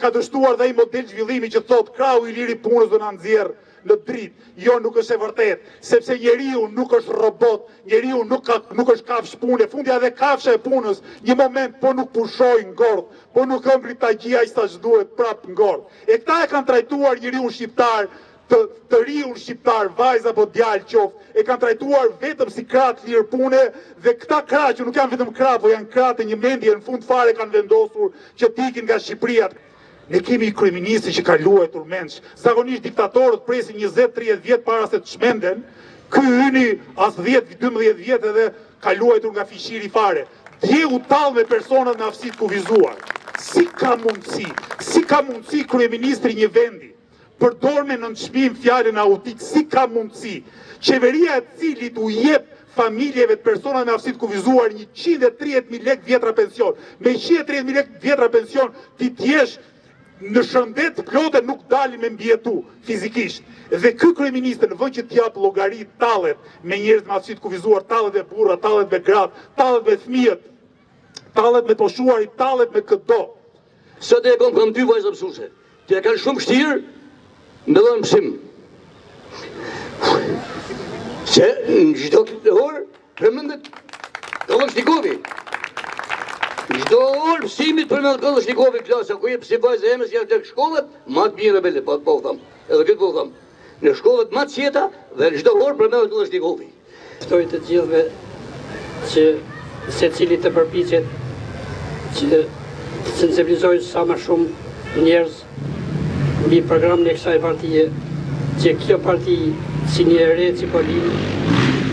Ka dështuar dhe ai model zhvillimi që thotë krahu i lirë i punës do na nxjerrë në dritë. Jo, nuk është e vërtetë, sepse njeriu nuk është robot, njeriu nuk ka nuk është kafshë pune, fundja edhe kafsha e punës, një moment po nuk pushoi ngordh, po nuk hëngri tagji aq sa ç'duhet prapë ngordh. E këta e kanë trajtuar njeriun shqiptar të të riun shqiptar, vajzë apo djalë qoftë, e kanë trajtuar vetëm si krah të lirë pune dhe këta krah që nuk janë vetëm krah, po janë krah të një mendje në fund fare kanë vendosur që të ikin nga Shqipëria. Ne kemi një kryeministër që ka luajtur mendsh. Zakonisht diktatorët presin 20-30 vjet para se të çmenden. Ky yni as 10-12 vjet edhe ka luajtur nga fiqiri fare. Dje u tall me personat me aftësi të kufizuar. Si ka mundësi? Si ka mundësi kryeministri i një vendi Përdor me nënçmim fjalën autik, si ka mundësi? Qeveria e të cilit u jep familjeve të personave me aftësi të kufizuar 130.000 lekë vjetra pension. Me 130.000 lekë vjetra pension ti të jesh në shëndet të plotë nuk dalin me mbijetu fizikisht. Dhe ky kryeministër në vend që të japë llogari tallet me njerëz me aftësi të kufizuar, tallet me burra, tallet me gratë, tallet me fëmijët, tallet me të moshuarit, tallet me këdo. Sot e kom kam dy vajza mësuese, që e kanë shumë vështirë me dhënë mësim. Se në çdo orë përmendet Kallashnikovi. Në çdo orë mësimit përmendet Kallashnikovi klasa, ku jep si vajza eme si janë tek shkollat, ma të mira bele, po po them. Edhe këtë po them. Në shkollat ma të qeta dhe në çdo orë përmendet Kallashnikovi. Ftoj të gjithëve që secili të përpiqet që të sensibilizojë sa më shumë njerëz mbi programin e kësaj partie, që kjo parti si një e re që po lind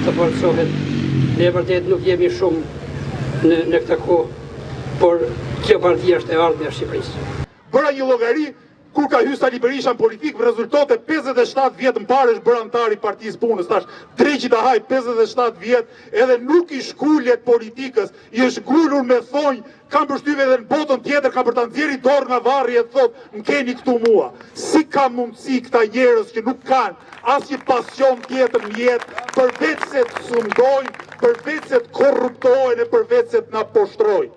të forcohet. Ne vërtet nuk jemi shumë në, në këtë kohë, por kjo parti është e ardhmja e Shqipërisë. Bëra një llogari Kur ka hy Sali Berisha në politikë, më rezultonte 57 vjet më parë është bërë anëtar i Partisë Punës. Tash dreqi ta hajë 57 vjet, edhe nuk i shkulet politikës, i është ngulur me thonj, kam përshtypje edhe në botën tjetër ka për ta nxjerrë dorën nga varri e thotë, më keni këtu mua. Si ka mundësi këta njerëz që nuk kanë asnjë pasion tjetër në jetë, përveç se të sundojnë, përveç se të korruptohen e përveç se të na poshtrojnë.